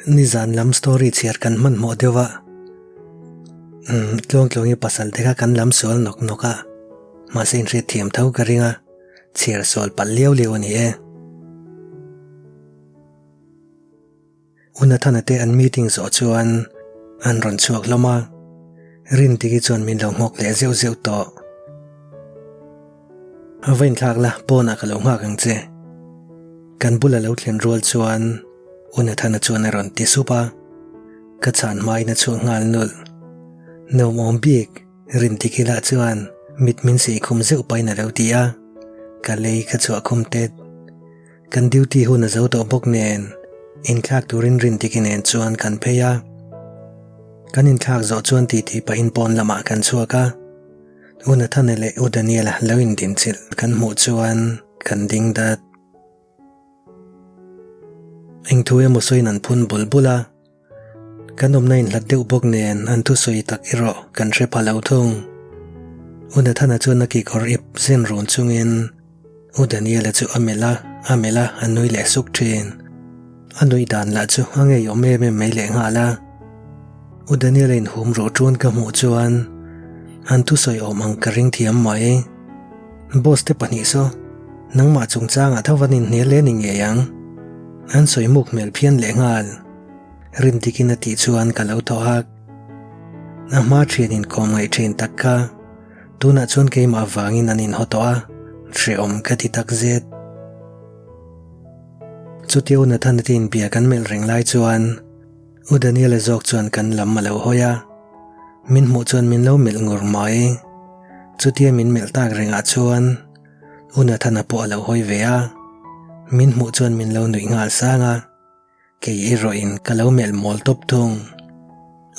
Nizan lam story chhiar kan hmanhmawh deuh a, umm tluang tluangi pasal te kha kan lam sual nawk nawk a, mahse inhriat thiam tho ka ring a, chhiar sual palh liau liau a ni e. U Nathana te an meeting zawh chuan an rawn chhuak hlawm a, Rintiki chuan min lo nghawk leh zeuh zeuh tawh. A va inthlak la, pawnah ka lo nghak ang che. Kan bula lo thlen rual chuan U Nathana chuan a rawn ti sup a, ka chhan hmain a chhuah nghal nulh. Nuamawm bik, Rintikila chuan mit min sei khum zeuh pahin a lo ti a, ka lei ka chhuah khum tet. Kan duty hun a zo tawh bawk nen inthlak turin Rindiki nen chuan kan phei a. Kan inthlak zawh chuan titi pahin pawn lamah kan chhuak a. U Nathana leh U Daniela lo indinchilh kan hmuh chuan kan ding dat. Engthu emaw sawiin an phun bul bul a. Kan awmna inhlat deuh bawk nen an thusawi tak erawh kan hre pha lo thung. U Nathana chuan a kekawr ip zen run chungin U Daniela chu a melh a, a melh a, a nui leh suk thin. A nuih dan lah chu a ngeiawm em em mai lehnghal a. U Daniela inhum ruh ṭun ka hmuh chuan an thusawi awm ang ka ring thiam mai. Boss te pahnih saw nangmah chungchangah tho van inhnial leh ni ngei ang. An sawi muk hmel phian lehnghal. Rindikin a tih chuan ka lo thaw hak. A hma thian inkawm ngaih thin tak kha tunah chuan keimah vangin an inhaw tawh a, hrehawm ka ti tak zet. Chutia U Nathana te inbia kan melh reng lai chuan U Daniela zawk chuan kan lam a lo hawi a, min hmuh chuan min lo melh ngur mai. Chutia min melh tak rengah chuan U Nathana pawh a lo hawi ve a, min hmuh chuan min lo nuih nghal sang a. Kei erawhin ka lo melh mawl tawp thung.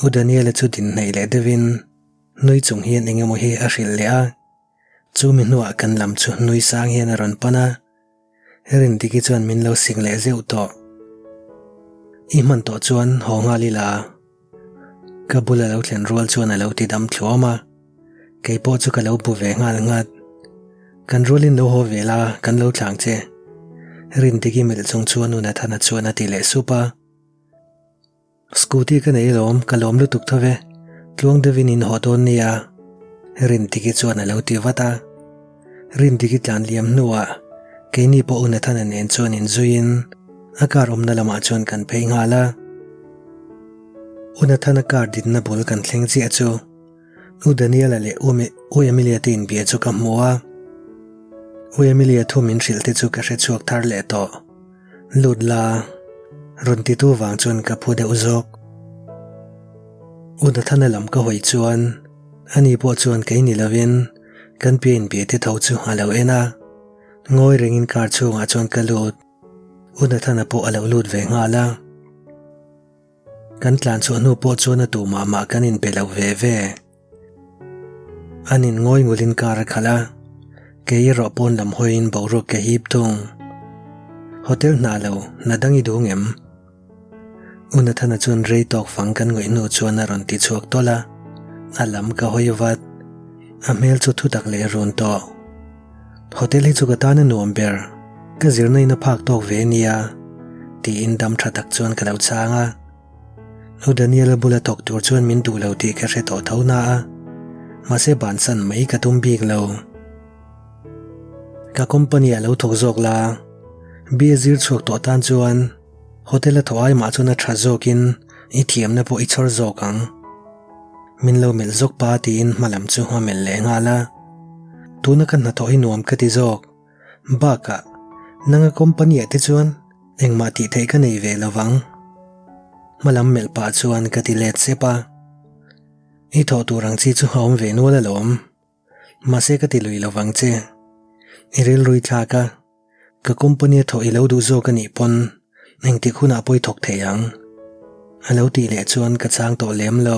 U Daniela chu din hnaih leh deuhin nui chung hian eng emaw hi a hrilh leh a. Chumi hnuah kan lam chu nui sang hian a rawn pan a. Rindiki chuan min lo sik leh zeuh tawh. I hman tawh chuan haw nghal ila. Ka bula lo thlen rual chuan a lo ti dam thluam a. Kei pawh chu ka lo bu ve nghal nghat. Kan rualin lo haw ve la, kan lo thlang che. Rindiki melh chung chuan U Nathana chuan a ti leh sup a. Scooty ka nei lawm, ka lawm lutuk tho ve. Tluang deuhin in haw dawn nia. Rindiki chuan a lo ti vat a. Rindiki tlan liam hnuah keini pawh U Nathana nen chuan inzuiin a car awmna lamah chuan kan phei nghal a. U Nathana car dinna bul kan thleng chiah chu U Daniela leh U U Emilia te inbia chu ka hmu a. U Emilia thu min hrilh te chu ka hre chhuak thar leh tawh. Lut la, rawn titu vang chuan ka phu deuh zawk. U Nathana lam ka hawi chuan ani pawh chuan kei ni lovin kan piah inbia te tho chu a lo en a. Ngawi rengin car chhungah chuan ka lut. U Nathana pawh a lo lut ve nghal a. Kan tlan chhuah hnu pawh chuan a tu mah mah kan inbe lo ve ve. An in ngawi ngulin kar a khalh a, kei erawh pawn lam hawiin boruak ka hip thung. Hotel hna lo, hna dang i duh ngem? U Nathana chuan rei tawk fang kan ngawih hnu chuan a rawn ti chhuak tawlh a, a lam ka hawi vat. A hmel chu thutak leh run tawh. Hotel hi chu ka tan a nuam ber, ka zirna in a phak tawk ve ania, tiin dam tha tak chuan ka lo chhang a. Nu Daniela bula thawk tur chuan min duh lo tih ka hre tawh tho na a, mahse bansan mai ka tum bik lo. Ka company ah lo thawk zawk la, BA zir chhuak tawh tan chuan hotel a thawh ai mah chuan a tha zawkin i thiamna pawh i chhawr zawk ang. Min lo melh zawk pa tiin hma lam chu a melh leh nghal a. Tuna ka hnathawh hi nuam ka ti zawk. Bakah, nanga company ah te chuan engmah tih theih ka nei ve lo vang. Hma lam melh pah chuan ka ti let sep a. I thawh tur ang chi chu a awm ve nual alawm. Mahse ka ti lui lo vang che. I rilrui thlak a. Ka company a thawh i lo duh zawk a nih pawn engtik hunah pawh i thawk thei ang. A lo tih leh chuan ka chang tawh lem lo.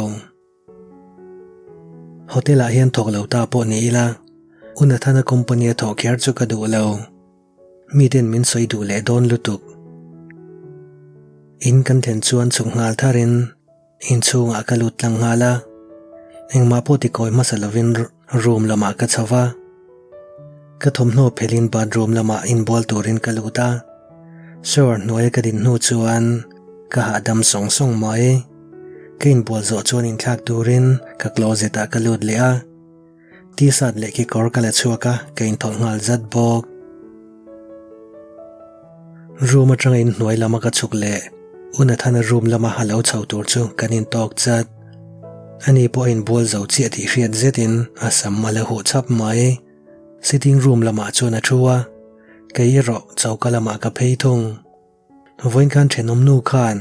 Hotel ah hian thawk lo ta pawh ni ila, U Nathana company a thawh kher chu ka duh lo. Miten min sawi duh leh dawn lutuk. In kan thlen chuan chhuk nghal tharin inchhungah ka lut tlang nghal a. Engmah pawh tikawi hmasa lovin room lamah ka chho va. Ka thawmhnaw phelhin bathroom lamah inbual turin ka lut a. Shower hnuaia ka din hnu chuan. Ka hahdam sawng sawng mai. Ka inbual zawh chuan inthlak turin ka closet ah ka lut leh a. T-shirt leh kekawr ka la chhuak a, ka inthawlh nghal zat bawk. Room atanga inhnuai lama ka chhuk leh U Nathana room lama a lo chho tur chu kan intawk chat. Ani pawh a inbual zo chiah tih hriat zetin a sam a la huh chhap mai. Sitting room lamah chuan a thu a, kei erawh choka lamah ka phei thung. Vawiin khan thenawm nu khan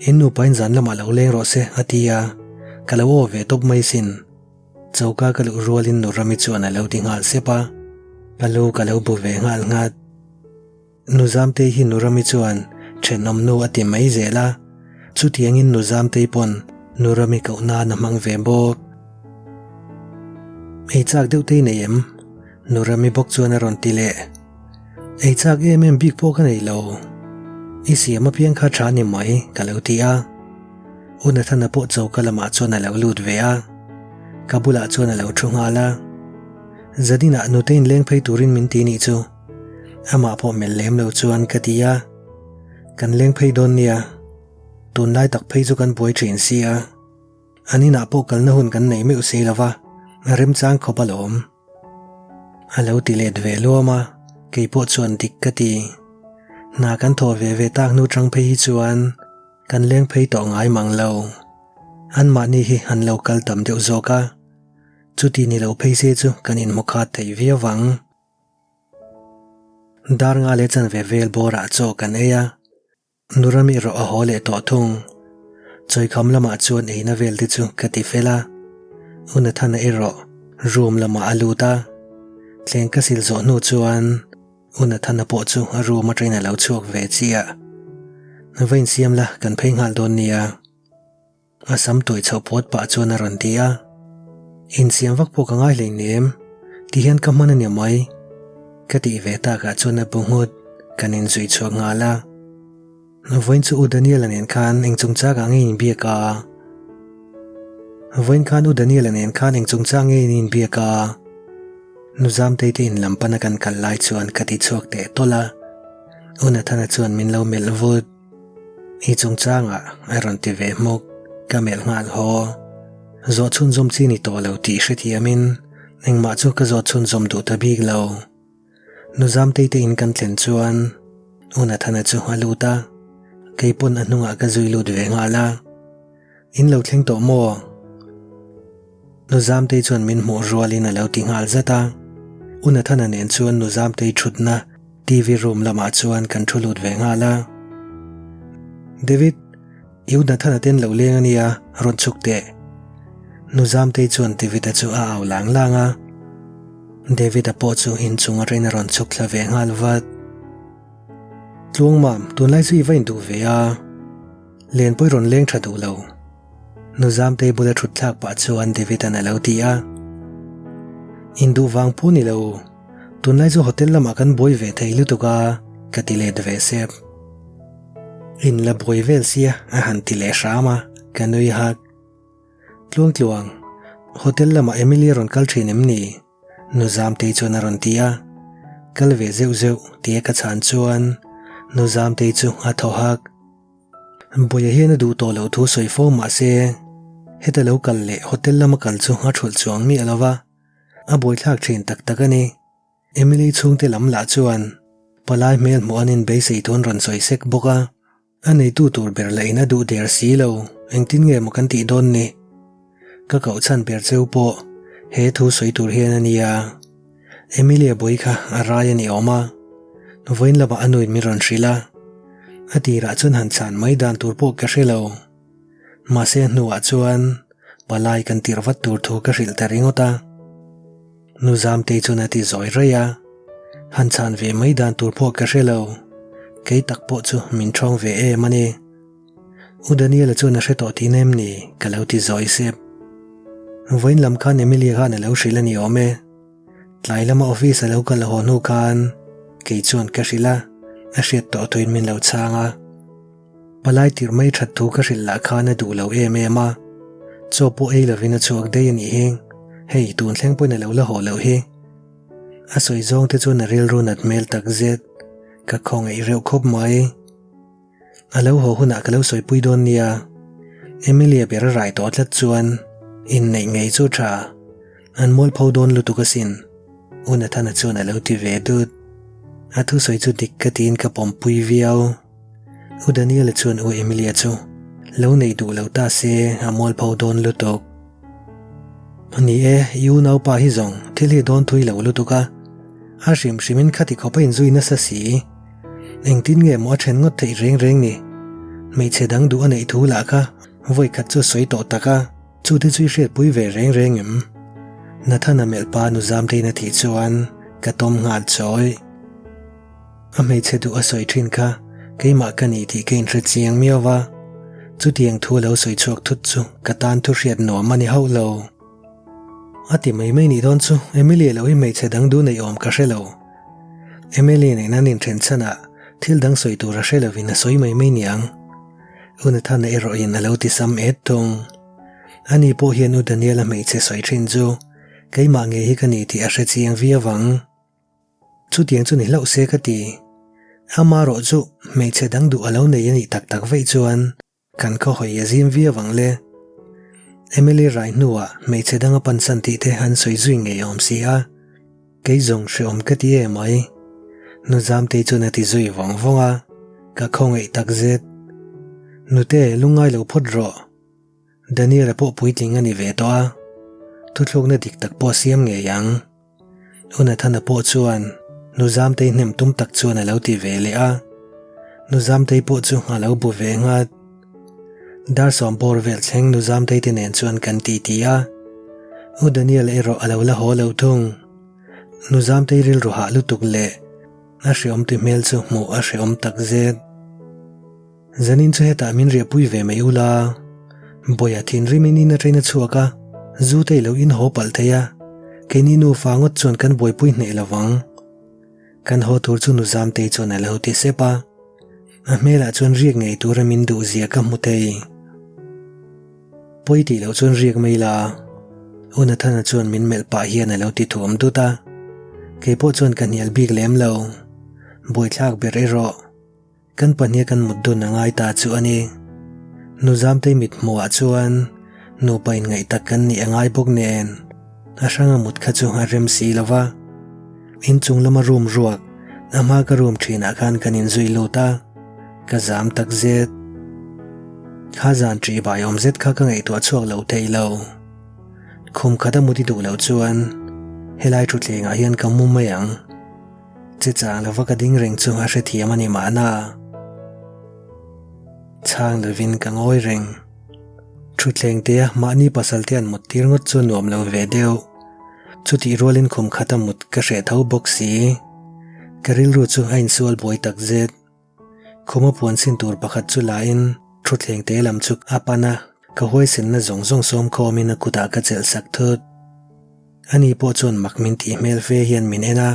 in nupa in zan lamah lo leng rawh se a ti a, ka lo aw ve tawp mai sin. Choka ka luh rualin nu Rami chuan a lo ti nghal sep a, ka lu ka lo bu ve nghal nghat. Nu Zamtei hi nu Rami chuan thenawm nu a ti mai zel a, chutiangin nu Zamtei pawn nu Rami koh nan a hmang ve bawk. Ei chak deuh te i nei em? Nu Rami bawk chuan a rawn ti leh. Ei chak em em bik pawh ka nei lo. I siam apiang kha tha ni mai ka lo ti a. U Nathana pawh choka lamah chuan a lo lut ve a. Ka bulah chuan a lo thu nghal a. Zadinah nute in leng phei turin min ti nih chu. Amah pawh melh lem lo chuan ka ti a. Kan leng phei dawn nia. Tunlai tak phei chu kan buai thin sia. An inah pawh kalna hun kan nei meuh si lova, a remchang khawp alawm. A lo ti let ve luam a, kei pawh chuan dik ka ti. Hna kan thawh ve ve tak hnu chang phei hi chuan kan leng phei tawh ngai mang lo. Anmahni hi an lo kal tam deuh zawk a, chuti ni lo phei se chu kan inhmu khat thei viau vang. Dar nga leh chanve vel bawrah chaw kan ei a. Nurami erawh a haw leh tawh thung. Chawikham lamah chuan eina vel te chu ka ti fel a. U Nathana erawh room lamah a lut a. Thleng ka sil zawh hnu chuan U Nathana pawh chu a room atangin a lo chhuak ve chiah. Va insiam la kan phei nghal dawn nia. A sam tuai chhoh phawt pah chuan a rawn ti a, Insiam vak pawh ka ngai hleinem, ti hian ka hman a ni mai. Ka tih ve takah chuan a bu nghut, kan inzui chhuak nghal a. Vawiin chu U Daniel-a nen khan eng chungchang ah nge in inbiak a? Vawiin khan U Daniel-a nen khan eng chungchang nge in inbiak a? Nu Zamtei te in lam pana kan kal lai chuan ka ti chhuak teh tawlh a, U Nathana chuan min lo melh vut. I chungchangah a rawn ti ve hmawk, ka melh nghal haw. Zawh chhunzawm chi ni tawh lo tih hrethiamin engmah chu ka zawh chhunzawm duh ta bik lo. Nu Zamtei te in kan thlen chuan U Nathana chu a lut a, kei pawn a hnungah ka zui lut ve nghal a. In lo thleng tawh maw? Nu Zamtei chuan min hmuh rualin a lo ti nghal zat a. U Nathana nen chuan Nu Zamtei thutna TV room lamah chuan kan thu lut ve nghal a. David, i U Nathana ten lo leng a nia, rawn chhuk teh. Nu Zamtei chuan David-a chu a au lang lang a. David-a pawh chu inchung atangin a rawn chhuk thla ve nghal vat. Tluangmam, tunlai chu i va induh ve a. Lenpui rawn leng tha duh lo. Nu Zamtei bula thut thlak pah chuan David-a'n a lo ti a. Induh vang pawh ni lo, tunlai chu hotel lamah kan buai ve thei lutuk a, ka ti let ve sep. In la buai vel sia a han ti leh hram a, ka nui hak. Tluang tluang, hotel lamah Emily a rawn kal thin em ni? Nu Zamtei chuan a rawn ti a. Kal ve zeuh zeuh tia ka chhan chuan Nu Zamtei chu a thaw hak. Buaia hian a duh tawh loh thu sawi fo mah se, heta lo kal leh hotel lama kal chu a thulh chuang miah lo va, a buaithlak thin tak tak a ni. Emily chhungte lam lah chuan palai hmel hmuh an inbeisei thu an rawn sawi sek bawk a, a neitu tur ber lah in a duh der si lo, engtin nge maw kan tih dawn ni? Ka koh chhan ber cheu pawh he thu sawi tur hian a nia. Emilia bui kha a rai a ni awm a, vawiin lamah a nuin min rawn hrilh a, a tirah chuan han chhan mai dan tur pawh ka hre lo. Mahse a hnuah chuan palai kan tirh vat tur thu ka hrilh ta ringawt a. Nu Zamtei chuan a ti zawi raih a, han chhan ve mai dan tur pawh ka hre lo, kei tak pawh chu min ṭhawng ve em a ni. U Daniela chuan a hre tawh tihna em ni? ka lo ti zawi sep. Vawiin lam khan Emilia khan a lo hrilh a ni awm e. Tlai lama office a lo kal haw hnu khan kei chuan ka hrilh a, a hriat tawh thuin min lo chhang a. Palai tirh mai that thu ka hrilh lah khan a duh lo em em a. Chaw pawh ei lovin a chhuak daih a nih hi. Hei tun thleng pawhin a lo la haw loh hi. A sawi zawng te chuan a rilru nat hmel tak zet. Ka khawngaih reuh khawp mai. A lo haw hunah ka lo sawipui dawn nia. Emilia ber a rai tawh tlat chuan inneih ngei chu tha. An mualpho dawn lutuk asin. U Nathana chuan a lo ti ve dut. A thusawi chu dik ka tiin ka pawmpui viau. U Daniela chuan U Emilia chu lo nei duh lo ta se a mualpho dawn lutuk. Ni e, i unaupa hi zawng thil hi dawn thui lo lutuk a, a hrim hrimin khati khawp a inzui nasa si. Engtin nge maw a then ngawt theih reng reng ni? Hmeichhe dang duh a neih thu lah kha vawi khat chu a sawi tawh tak a, chute chu i hriatpui ve reng reng em? Nathana melh pa nu Zamtein a tih chuan ka tawm nghal chawi. A hmeichhe duh a sawi thin kha keimah ka ni tih ka inhre chiang miau va, chutiang thu lo sawi chhuak thut chu ka tan thu hriat nuam a ni hauh lo. A ti mai mai nih dawn chu Emily lo hi hmeichhe dang duh neih awm ka hre lo. Emily nen an inthen chhanah thil dang sawi tur a hre lovin a sawi mai mai niang. U Nathana erawhin a lo ti sam et thung. Ani pawh hian U Daniela hmeichhe sawi thin chu keimah ngei hi ka ni tih a hre chiang viau ang. Chutiang chu ni hlauh se ka ti. Amarawh chu hmeichhe dang duh a lo nei a nih tak tak veih chuan kan khawhawi a zim viau ang le. Emily rai hnuah hmeichhe dang a pansan tih te an sawi zui ngei awm si a, kei zawng hreawm ka ti em mai. Nu Zamtei chuan a ti zui vawng vawng a, ka khawngaih tak zet. Nute lungngai lo phawt rawh. Daniel-a pawh puitling a ni ve tawh a, thuthlukna dik tak pawh a siam ngei ang. U Nathana pawh chuan Nu Zamtei hnem tum tak chuan a lo ti ve leh a, Nu Zamtei pawh chu a lo bu ve nghat. Dar sawm bawr vel thleng Nu Zamtei te nen chuan kan ti ti a, U Daniel erawh a lo la haw lo thung. Nu Zamtei rilru hah lutuk leh a hreawm ti hmel chu hmuh a hreawm tak zet. Zanin chu hetah min riahpui ve mai ula, Bawia thinrimin in aṭain a chhuak a, zu te i lo inhaw palh thei a, keini nufa ngawt chuan kan buaipui hneh lo vang. Kan haw tur chu Nuzamtei chuan a lo ti sep a, a hmelah chuan riak ngei tura min duh zia ka hmu thei. Pawi tih loh chuan riak mai la, U Nathana chuan min melh pah hian a lo ti thuam dut a, keipawh chuan ka hnial bik lem lo, buaithlak ber erawh. Kan pahnih kan mut dun a ngai ta chu a ni. Nu Zamtei mit hmuhah chuan nupa inngaih tak kan nih a ngai bawk nen a hranga mut kha chu a rem si lo va. Inchung lama room ruak a hma ka room thinah khan kan inzui lut a, ka zam tak zet. Kha zan ṭih vai awm zet kha ka ngaihtuah chhuak lo thei lo. Khum khat a mut i duh loh chuan helai thutthlengah hian ka mu mai ang. Che chang lova ka ding reng chu a hrethiam a ni mahna. Chhang lovin ka ngawi reng. Thutthleng tea mahni pasal te an mut tir ngawt chu nuam lo ve deuh. Chutih rualin khum khata mut ka hreh tho bawk si. Ka rilru chu a insual buai tak zet. Khuma puan sin tur pakhat chu lain thutthleng te lam chu a pan a, ka huaisenna zawng zawng sawm khawmin a kutah ka chelh sak thut. Ani pawh chuan mak min tih hmel fe hian min en a,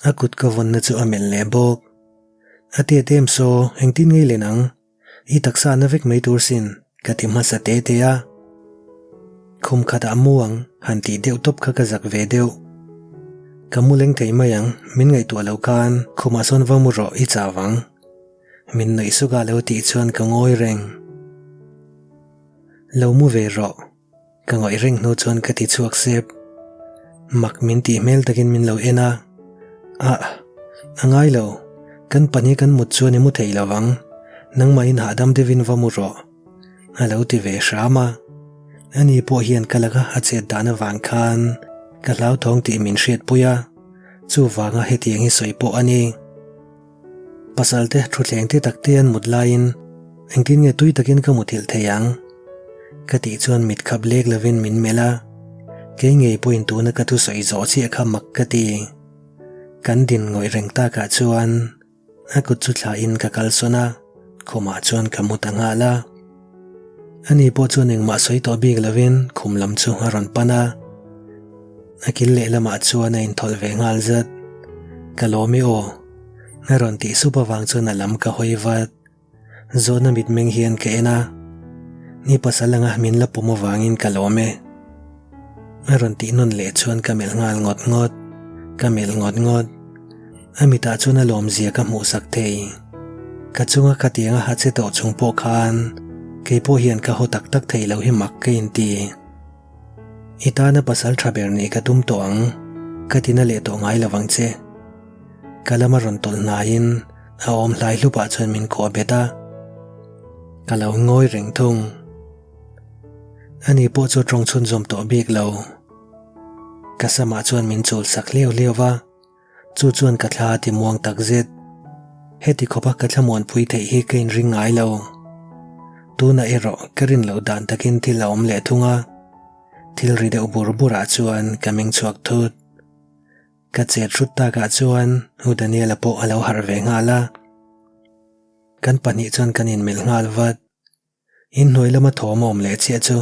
a kut ka vawnna chu a melh leh bawk. A tiat em saw, engtin ngei len ang? I taksa na vek mai tur sin, ka ti hmasa te te a. Khum khatah mu ang, han tih deuh tawp kha ka zak ve deuh. Ka mu leng thei mai ang, min ngaihtuah lo khan khumah sawn va mu rawh i chau ang. Min nuih suk a lo tih chuan ka ngawi reng. Lo mu ve rawh. Ka ngawih reng hnu chuan ka ti chhuak sep. Mak min tih hmel takin min lo en a. Ah, a ngai lo. Kan pahnih kan mut chuan i mu thei lo vang. Nangmahin hahdam deuhin va mu rawh. A lo ti ve hram a. Ani pawh hian ka laka a chet dan avang khan ka hlauthawng tih min hriatpui a. Chuvanga hetiang hi sawi pawh a ni. Pasal te thutthleng te tak te an mut laiin engtin nge tui takin ka muthilh thei ang? Ka tih chuan mit khap lek lovin min melh a, kei ngei pawhin tuna ka thusawi zawh chiah kha mak ka ti. Kan din ngawih reng takah chuan a kut chu thlahin ka kalsawn a, khumah chuan ka mu ta nghal a. Ani pawh chuan engmah sawi tawh bik lovin khum lam chu a rawn pan a. A kil lehlamah chuan a inthawlh ve nghal zat. Ka lawm i aw. A rawn tih sup avang chuan a lam ka hawi vat. Zawhna mitmeng hian ka en a. Ni pasal anga min la pawm avangin ka lawm e. A rawn tih nawn leh chuan ka melh nghal ngawt ngawt. Ka melh ngawt ngawt. A mitah chuan a lawmzia ka hmuhsak thei. Ka chunga khatianga ha che tawh chung pawh khan kei pawh hian ka haw tak tak thei lo hi mak ka inti. I tana pasal tha ber nih ka tum tawh ang, ka tina leh tawh ngai lovang che. Ka lama rawn tawlh hnaiin a awm hlai hlupah chuan min kuah bet a, ka lo ngawi reng thung. Ani pawh chu tawng chhunzawm tawh bik lo. Ka samah chuan min chul sak hliau hliau va, chu chuan ka thla a ti muang tak zet. Heti khawpa ka thlamuanpui theih hi ka inring ngai lo. Tunah erawh ka rin loh dan takin thil a awm leh thung a, thil ri deuh bur burah chuan ka meng chhuak thut. Ka chet hrut takah chuan U Daniela pawh a lo harh ve nghal a. Kan pahnih chuan kan inmelh nghal vat. Inhnuai lama thawm a awm leh chiah chu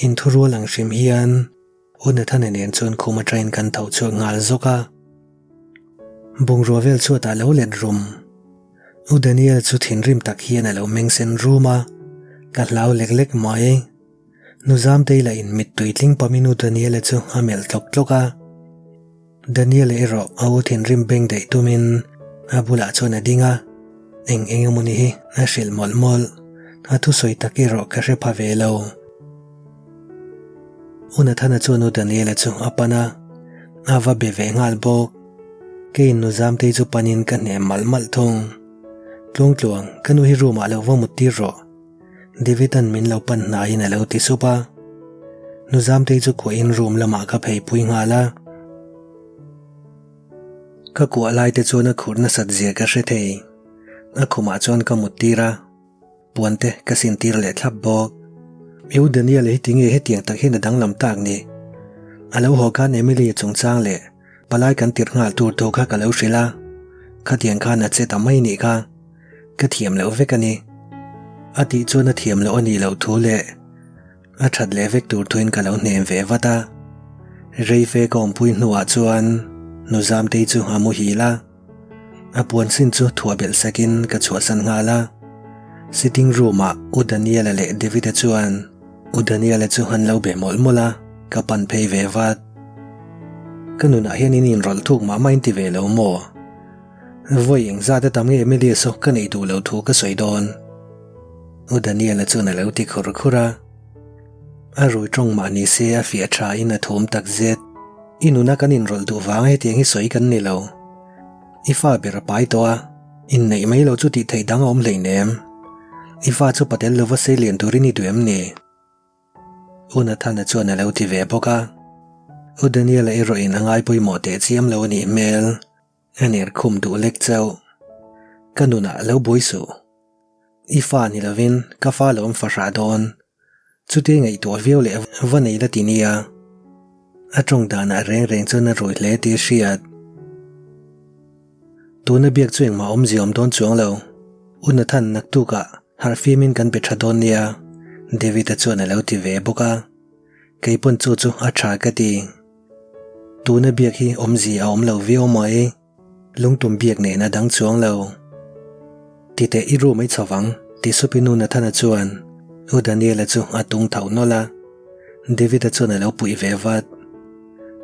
inthurual ang hrim hian U Nathana nen chuan khum atangin kan tho chhuak nghal zawk a. Bungrua vel chhuatah lo let rum. U Daniel chu thinrim tak hian a lo meng sen rum a, ka hlau lek lek mai. Nu Zamtei lah in mittui tling pamin U Daniela chu a melh tlawk tlawk a. Daniel erawh a u thinrim beng daih tumin a bulah chuan a ding a, eng eng emaw ni hi a hrilh mawlh mawlh, a thusawi tak erawh ka hre pha ve lo. U Nathana chuan u Daniela chu a pan a, a va be ve nghal bawk. Keiin nu Zamtei chu panin ka hnem malh malh thung. Tluangtluang, ka nu hi room ah lo va mut tir rawh. David-a'n min lo pan hnaiin a lo ti sup a. Nu Zamtei chu kuahin room lamah ka phei pui nghal a. Ka kuah lai te chuan a khurh nasat zia ka hre thei. A khumah chuan ka mut tir a, puan te ka sin tir leh thlap bawk. U Daniel hi tinge hetiang tak hian a danglam tak ni? A lo haw khan Emily chungchang leh palai kan tirh nghal tur thu kha ka lo hrilh a, khatiang khan a che ta mai nih kha. Ka thiam loh vek a ni. A tih chuan a thiam loh a nih loh thu leh a that leh vek tur thuin ka lo hnem ve vat a. Reife ka awmpui hnuah chuan nu Zamtei chu a muhil a. A puan sin chu thuah belh sakin ka chhuahsan nghal a. Sitting room-ah U Daniela leh David-a chuan U Daniela chu an lo be mawlh mawlh a, ka pan phei ve vat. Ka nunah hian in inrawlh thuk mah mah in ti ve lo maw? Vawi engzat a tam nge Emilia saw ka neih duh loh thu ka sawi dawn? U Daniela chuan a lo ti khur khur a. A rui tawng mah ni se a fiah tha in a thum tak zet. I nuna kan inrawlh duh vang hetiang hi sawi kan ni lo. I fa ber a pai tawh a, inneih mai lo chu tih theih dang a awm hleinem. I fa chu patel lova sei lian turin i duh em ni? U Nathana chuan a lo ti ve bawk a. U Daniela erawhin a ngai pawimawh teh chiam lo a nih hmel. A ner khum duh lek chauh. Ka nunah lo buai suh. I fa ni lovin ka fa lo awm fahrah dawn. Chuti ngaihtuah viau leh va nei la ti nia. A tawng danah reng reng chuan a rui hle tih a hriat. Tuna biak chu engmah awmzia awm dawn chuang lo. U Nathan naktukah harhfimin kan be tha dawn nia, David-a chuan a lo ti ve bawk a. Keipawn chu chu a tha ka ti. Tuna biak hi awmzia a awm lo viau mai. Lungtum biak nen a dang chuang lo. Titeh i room ei chho vang, ti sup i nu Nathana chuan U Daniela chu a tung tho nawlh a. David-a chuan a lo puih ve vat.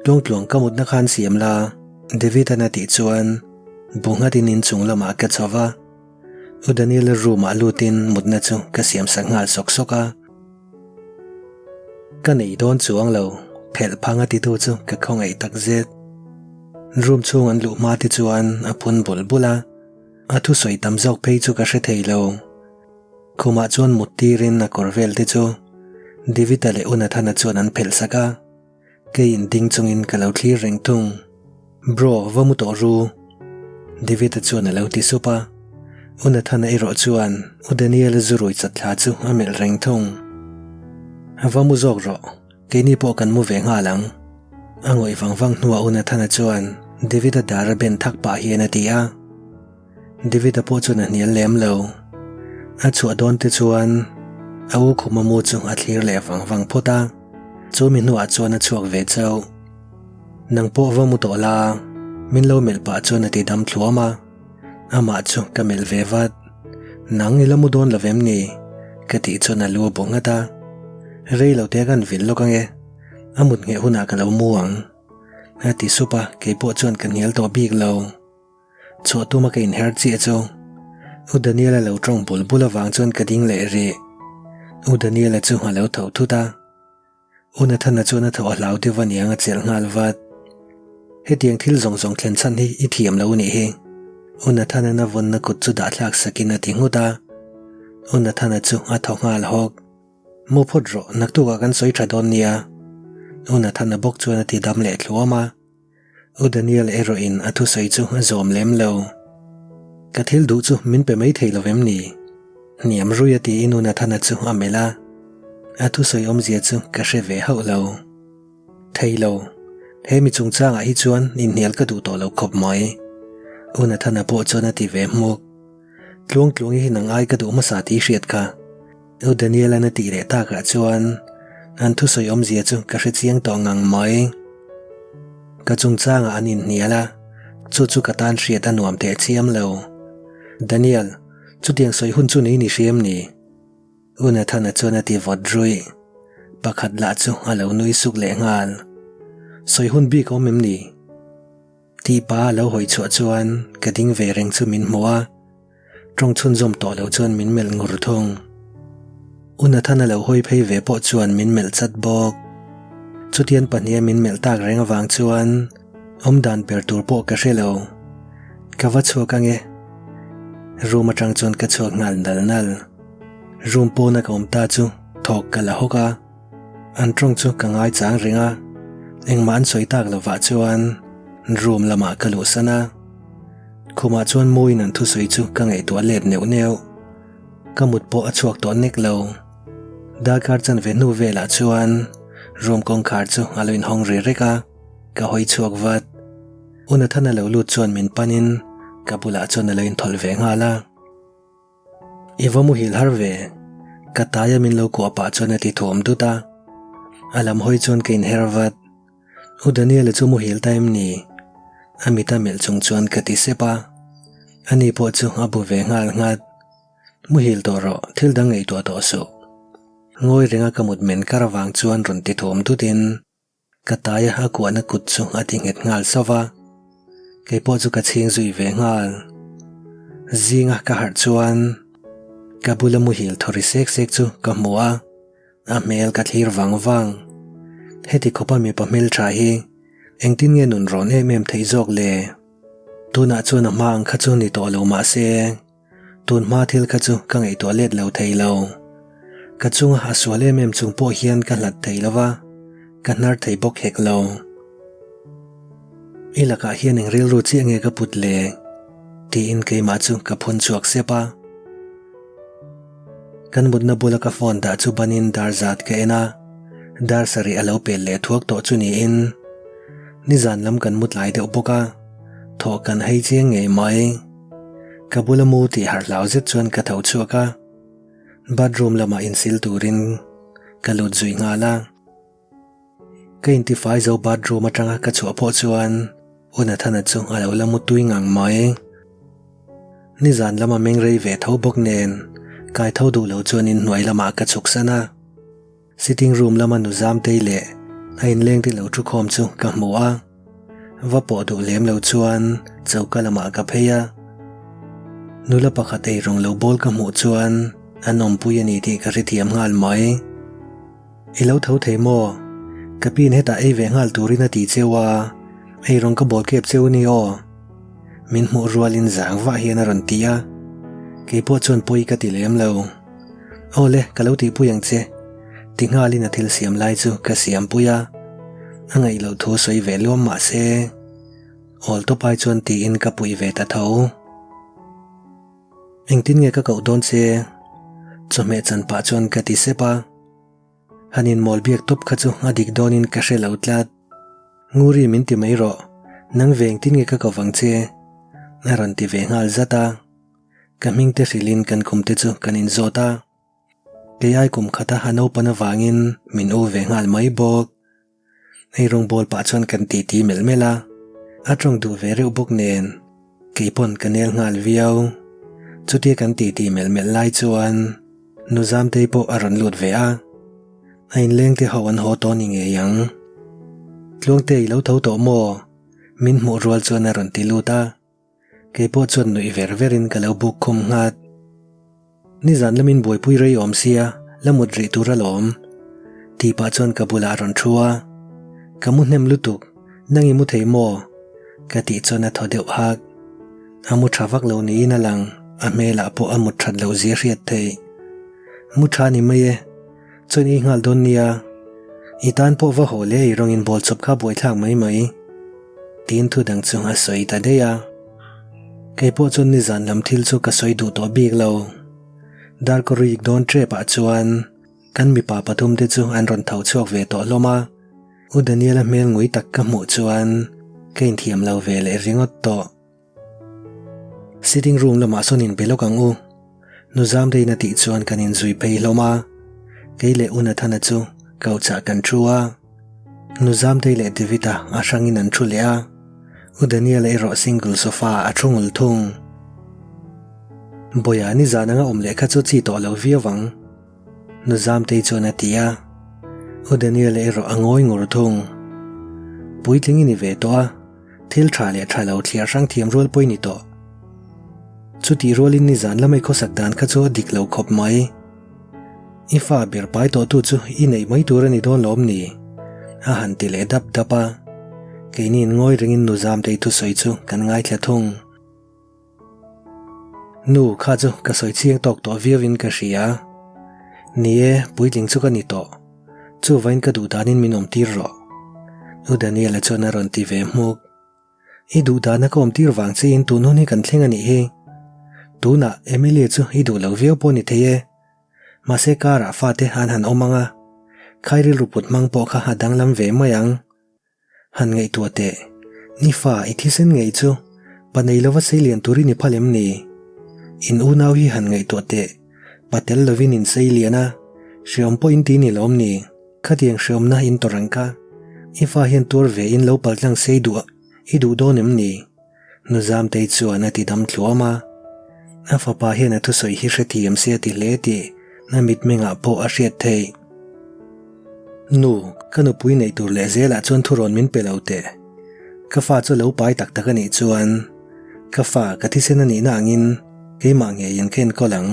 Tluangtluang ka mutna khan siam la, David-a'n a tih chuan bu nghatin inchung lamah ka chho va. U Daniela room-ah lutin mutna chu ka siam sak nghal sawk sawk a. Ka nei dawn chuang lo, phelh phang a titu chu ka khawngaih tak zet. Room chhung an luh hma te chuan a phun bul bul a, a thusawi tam zawk phei chu ka hre thei lo. Khumah chuan mut tirin a kawr vel te chu David-a leh U Nathana chuan an phelh sak a. Keiin ding chungin ka lo thlir reng thung. Bro, va mu tawh ru. David-a chuan a lo ti sup a. U Nathana erawh chuan U Daniel-a zu rui chat thla chu a melh reng thung. Va mu zawk rawh, keini pawh kan mu ve nghal ang. A ngawih vang vang hnuah U Nathana chuan David-a dar a ben thak pah hian a ti a. David-a pawh chuan a hnial lem lo. A chhuah dawn te chuan a u khuma mu chu a thlir leh vang vang phawt a, chu mi hnuah chuan a chhuak ve chauh. Nang pawh va mu tawh la, min lo melh pah chuan a ti dam thluam a, amah chu ka melh ve vat. Nang i la mu dawn lo vem ni? Ka tih chuan a lu a bu nghat a. Rei lo te kan vil lawk ange, a mut ngheh hunah ka lo mu ang. A ti sup a, keipawh chuan ka hnial tawh bik lo. Chhuah tuma ka inher chiah chu. U Daniel-a lo tawng bul bul avang chuan ka ding leh rih. U Daniel-a chu a lo tho thut a. U Nathana chuan a thaw a hlau deuh aniang a chelh nghal vat. Hetiang thil zawng zawng thlen chhan hi i thiam lo nih hi. U Nathana'n a vawnna kut chu dah thlak sakin a ti nghut a. U Nathana chu a thaw nghal hawk. Mu phawt rawh, naktukah kan sawi tha dawn nia. U Nathana bawk chuan a ti dam leh thluam a. U Daniel erawhin a thusawi chu a zawm lem lo. Ka thil duh chu min pe mai thei lo vem ni? Hniam rui a tiin U Nathana chu a melh a. A thusawi awmzia chu ka hre ve hauh lo. Thei lo. He mi chungchangah hi chuan inhnial ka duh tawh lo khawp mai. U Nathana pawh chuan a ti ve hmuk. Tluang tluang hi nang ai ka duh hmasa tih hriat kha. U Daniel-a'n a tih leh takah chuan an thusawi awmzia chu ka hre chiang tawh ngang mai. Ka chungchangah an inhnial a, chu chu ka tan hriat a nuam teh chiam lo. Daniel, chutiang sawi hun chu nei ni hriam ni? U Nathana chuan a ti vawt ruih. Pakhat lah chu a lo nui suk leh nghal. Sawi hun bik awm em ni? Tih pa a lo hawi chhuah chuan ka ding ve reng chu min hmu a, tawng chhunzawm tawh lo chuan min melh ngur thung. U Nathan a lo hawi phei ve pawh chuan min melh chat bawk. Chutian pahniha min melh tak reng avang chuan awm dan ber tur pawh ka hre lo. Ka va chhuak ange. Room atang chuan ka chhuak nghal nal nal. Room pawna ka awm ta chu thawk ka la hawk a. An tawng chu ka ngai chang reng a, engmah an sawi tak lovah chuan room lamah ka luhsan a. Khumah chuan Mawiin an thusawi chu ka ngaihtuah let neuh neuh. Ka mut pawh a chhuak tawh nek lo. Darkar chanve hnu velah chuan room kawngkhar chu a lo inhawng ri rek a, ka hawi chhuak vat. U Nathana lo lut chuan min panin ka bulah chuan a lo inthawlh ve nghal a. I va muhil har ve, ka taia min lo kuah pah chuan a ti thuam dut a. A lam hawi chuan ka inher vat. U Daniel-a chu muhil ta em ni? A mit a melh chung chuan ka ti sep a. Ani pawh chu a bu ve nghal nghat. Muhil tawh rawh, thil dang ngaihtuah tawh suh. Ngawi renga ka mut men kar avang chuan rawn ti thuam dutin Ka taia a kuahna kut chu a ti nghet nghal sauh va, kei pawh chu ka chhing zui ve nghal. Zinga ka harh chuan ka bula muhil thaw ri sek sek chu ka hmu a, a hmel ka thlir vang vang. Heti khawpa mipa hmeltha hi engtin nge nun rawn em em theih zawk le? Tunah chuan a hma ang kha chu ni tawh lo mah se. Tun hma thil kha chu ka ngaihtuah let lo thei lo. Ka chunga a sual em em chung pawh hian ka hlat thei lo va, ka hnar thei bawk hek lo. I lakah hian eng rilru chiah nge ka put le? tiin keimah chu ka phun chhuak sep a. Kan mutna bula ka phone dah chu banin dar zat ka en a, dar sarih a lo pel leh thuak tawh chu niin nizan lam kan mu tlai deuh bawk a, thawh kan hei chiang ngei mai. Ka bula mu tih harh hlau zet chuan ka tho chhuak a, bathroom lamah insil turin ka lut zui nghal a. Ka intifai zo bathroom atanga ka chhuah pawh chuan U Nathana chu a lo la mu tui ngang mai. Nizan lama meng rei ve tho bawk nen kai tho duh lo chuan inhnuai lamah ka chhuk san a. Sitting room lama nu Zamtei leh a inlengte lo thu khawm chu ka hmu a, va pawh duh lem lo chuan choka lamah ka phei a. Nula pakhat eirawng lo bawl ka hmuh chuan an awmpui a ni tih ka hrethiam nghal mai. I lo tho thei maw? Ka piin hetah ei ve nghal turin a ti cheu a, eirawng ka bawl kep cheu a ni aw. Min hmuh rualin zang vah hian a rawn ti a, keipawh chuan pawi ka ti lem lo. Aw le, ka lo tihpui ang che. Ti nghalin a thil siam lai chu ka siampui a, a ngaih loh thu sawi ve luam mah se, awl tawp ai chuan tiin ka puih ve ta tho. Engtin nge ka koh dawn che? Chawhmeh chan pah chuan ka ti sep a. Han inmawl biak tawp kha chu a dik dawnin ka hre lo tlat. Nguri min ti mai rawh, nang ve engtin nge ka koh vang che? A rawn ti ve nghal zat a. Ka hming te hrilhin kan kum te chu kan inzawt a, kei ai kum khata a naupan avangin min u ve nghal mai bawk. Hei rawngbawl pah chuan kan titi melh melh a, a tawng duh ve reuh bawk nen kei pawn ka nel nghal viau. Chutia kan titi melh melh lai chuan nu Zamtei pawh a rawn lut ve a, a inleng te ho an haw tawh ni ngei ang. Tluangte i lo tho tawh maw? Min hmuh rual chuan a rawn ti lut a. Keipawh chuan nuih ver verin ka lo buk khum nghat. Nizan lamin buaipui rei awm sia, la mut rih tur alawm. Tih pah chuan ka bulah a rawn thu a. Ka mu hnem lutuk, nang i mu thei maw? Ka tih chuan a thaw deuh hak. A mu tha vak lo niin a lang, a hmelah pawh a mut that loh zia hriat theih. Mu tha ni mai e, chuan i nghal dawn nia. I tan pawh va haw leh i rawngin bawl chawp kha buaithlak mai mai. Tiin thu dang chu a sawi ta daih a. Kei pawh chuan nizan lam thil chu ka sawi duh tawh bik lo. Darkawrik dawn tep ah chuan kan mipa pathum te chu an rawn tho chhuak ve tawh hlawm a. U Daniela hmel ngui tak ka hmuh chuan ka inthiam lo ve leh ringawt tawh. Sitting room lamah sawn inbe lawk ang u. Nu Zamreina tih chuan kan inzui phei hlawm a. Kei leh U Nathana chu couch ah kan thu a. Nu Zamtei leh David-a a hrangin an thu leh a. U Daniel-a erawh single sofa ah a thu ngul thung. Bawia nizan anga awm leh kha chu chi tawh lo viau ang. Nu Zamtei chuan a ti a. U Daniel-a erawh a ngawi ngur thung. Puitling i ni ve tawh a. Thil tha leh tha lo thliar hrang thiam rual pawh i ni tawh. Chutih rualin nizan lamai khawsak dan kha chu a dik lo khawp mai. I fa ber pai tawhtu chu i neih mai tur a ni dawn lawm ni? A han ti leh dap dap a. Keini in ngawi rengin nu Zamtei thusawi chu kan ngaithla thung. Nu, kha chu ka sawi chiang tawk tawh viauin ka hria. Ni e, puitling chu ka ni tawh. Chuvain ka duh danin min awmtir rawh. U Daniela chuan a rawn ti ve hmuk. I duh dana ka awmtir vang chiin tun hun hi kan thleng a nih hi. Tunah Emilia chu i duh lo viau pawh ni thei e. Mahse karah fate an han awm ang a, khai rilru put hmang pawh kha a danglam ve mai ang. Han ngaihtuah teh, ni fa i thisen ngei chu pa nei lova seilian turin i phal em ni? In unau hi han ngaihtuah teh, pa tel lovin in seilian a, hreawm pawh in ti ni lawm ni? Khatiang hreawmna in tawrh ang kha, i fa hian tuar ve in lo paltlang sei duh i duh dawn em ni? Nu Zamtei chuan a ti dam tluam a. A fapa hian a thusawi hi hrethiam se a ti hle tih a mitmengah pawh a hriat theih. Nu, ka nupui neih tur leh zelah chuan thurawn min pe lo teh. Ka fa chu lo pai tak tak a nih chuan ka fa ka thisen a nihna angin keimah ngeiin ka enkawl ang.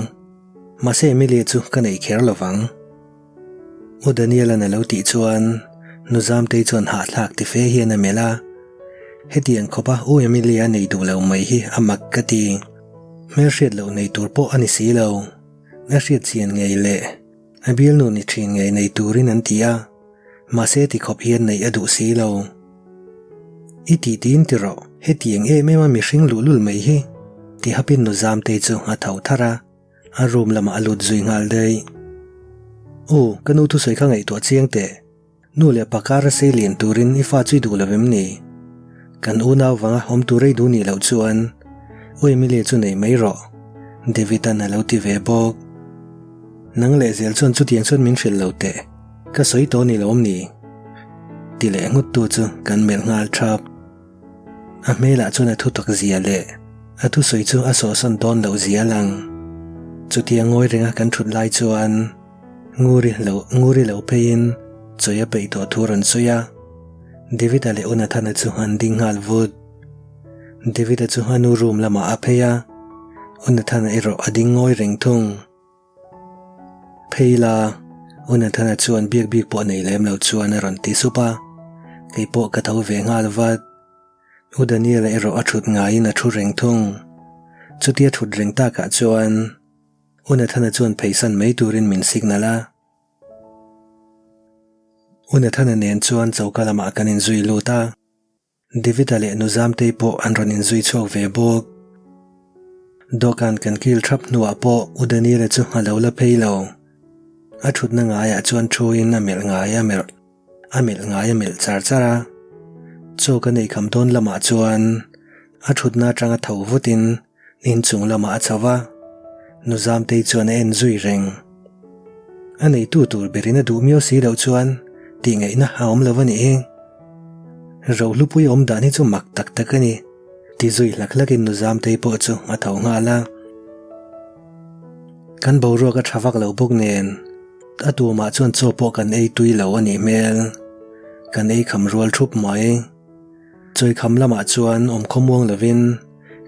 Mahse Emilia chu ka neih kher lo vang. U Daniel-a'n a lo tih chuan Nu Zamtei chuan hahthlak ti fe hian a melh a. Hetiang khawpa U Emilia nei duh lo mai hi a mak ka ti. Hmelhriat loh nei tur pawh a ni si lo. A hriat chian ngei leh a bialnu ni thin ngei nei turin an ti a, mahse ti khawp hian neih a duh si lo. I tih tiin ti rawh, hetiang em em a mihring luhlul mai hi, ti hapin Nu Zamtei chu a tho tharh a. A room lamah a lut zui nghal daih. U, ka nu thusawi kha ngaihtuah chiang teh. Nu leh pa kara sei lian turin i fa chu i duh lo em ni? Kan unau vanga awm tur ei duh nih loh chuan U Emilia chu nei mai rawh, David-a'n a lo ti ve bawk. Nang leh zel chuan chutiang chuan min hrilh lo teh, ka sawi tawh ni lo awm ni? Ti leh nghut tu chu kan melh nghal thap. A hmelah chuan a thutak zia leh a thusawi chu a sawhsawn dawn loh zia a lang. Chutia ngawi renga kan thut lai chuan Nguri lo Nguri lo pheiin chawi a peih tawh thu a rawn sawi a. David-a leh Unathana chu an ding nghal vut. David-a chu a nu room lamah a phei a, Unathana erawh a ding ngawi reng thung. Phei la, U Nathana chuan biak bik pawh nei lem lo chuan a rawn ti sup a, kei pawh ka tho ve nghal vat. U Daniela erawh a thut ngaiin a thu reng thung. Chutia thut reng takah chuan U Nathana chuan pheisan mai turin min signal a. U Nathana nen chuan choka lamah kan inzui lut a. David-a leh nu Zamtei pawh an rawn inzui chhuak ve bawk. Dawhkan kan kil thap hnuah pawh U Daniel-a chu a lo la phei lo. A thutna ngaiah chuan thuin a melh ngai a melh a melh ngai a melh char char a. Chaw ka neih kham dawn lamah chuan a thutna atanga tho vutin Inchung lamah a chho va, Nu Zamtei chuan a en zui reng. A neitu tur berin a duh miau si loh chuan tih ngaihna a awm lo a nih hi. Rohlupui awm dan hi chu mak tak tak a ni, ti zui hlak hlakin Nu Zamtei pawh chu a tho nghal a. Kan boruak a tha vak lo bawk nen, a tumah chuan chaw pawh kan ei tui lo a nih hmel. Kan ei kham rual thup mai. Chawikham lamah chuan awm khawmuang lovin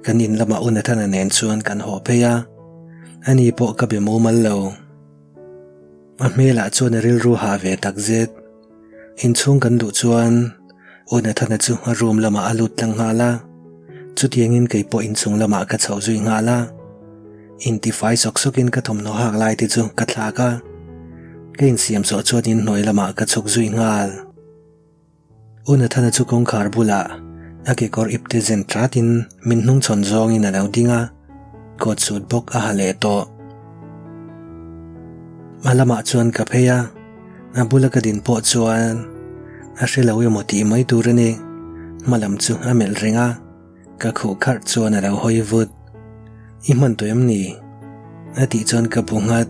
Kan in lamah U Nathana nen chuan kan haw phei a, ani pawh ka be mumal lo. A hmelah chuan a rilru hah ve tak zet. Inchhung kan luh chuan U Nathana chu a room lamah a lut tlang nghal a, chutiangin kei pawh inchung lamah ka chhoh zui nghal a. Intifai sawk sawkin ka thawmhnaw hak lai te chu ka thlak a, ka insiam zawh chuan inhnuai lamah ka chhuk zui nghal. U Nathana chu kawngkhar bulah a kekawr ipte zen ṭatin min hnungchhawn zawngin a lo ding a, coat suit bawk a ha leh tawh. A lamah chuan ka phei a, a bula ka din pawh chuan a hre lo emaw tih mai tur a ni. Hma lam chu a melh reng a, ka khuh kharh chuan a lo hawi vut. I hman tawh em ni? A tih chuan ka bu nghat.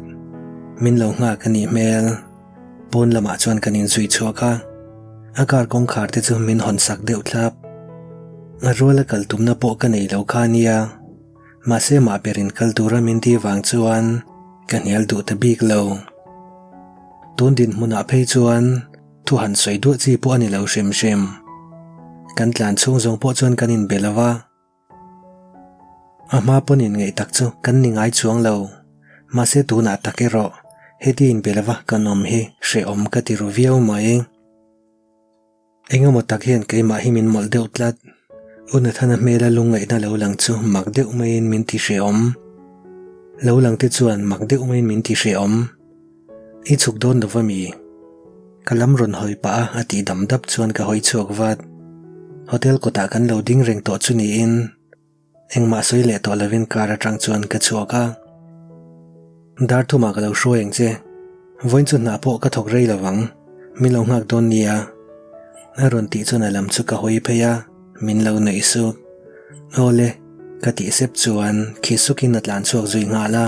Min lo nghak a nih hmel. Pawn lamah chuan kan inzui chhuak a, a car kawngkhar te chu min hawn sak deuh thlap. A ruala kal tumna pawh ka nei lo kha ania, mahse mah berin kal tura min ti vang chuan ka hnial duh ta bik lo. Tun dinhmunah phei chuan thu han sawi duah chi pawh a ni lo hrim hrim. Kan tlan chhung zawng pawh chuan kan inbe lo va. A hma pawn inngeih tak chu kan ni ngai chuang lo. Mahse tunah tak erawh heti inbe lova kan awm hi hrehawm ka ti ru viau mai. Engemaw tak hian keimah hi min mawlh deuh tlat. U Nathana hmela lungngaihna lo lang chu mak deuh maiin min ti hrehawm. Lo lang te chuan mak deuh maiin min ti hrehawm. I chhuk dawn lo va mi? Ka lam rawn hawi pah a, a tih dam dap chuan ka hawi chhuak vat. Hotel kawtah kan lo ding reng tawh chu niin engmah sawi leh tawh lovin car atang chuan ka chhuak a. Dar thumah ka lo hruai ang che. Vawiin chu hnah pawh ka thawk rei lo vang, min lo nghak dawn nia. A rawn tih chuan a lam chu ka hawi phei a, min lo nuih suk. Awle, ka tih sep chuan khi sukin a tlan chhuak zui nghal a.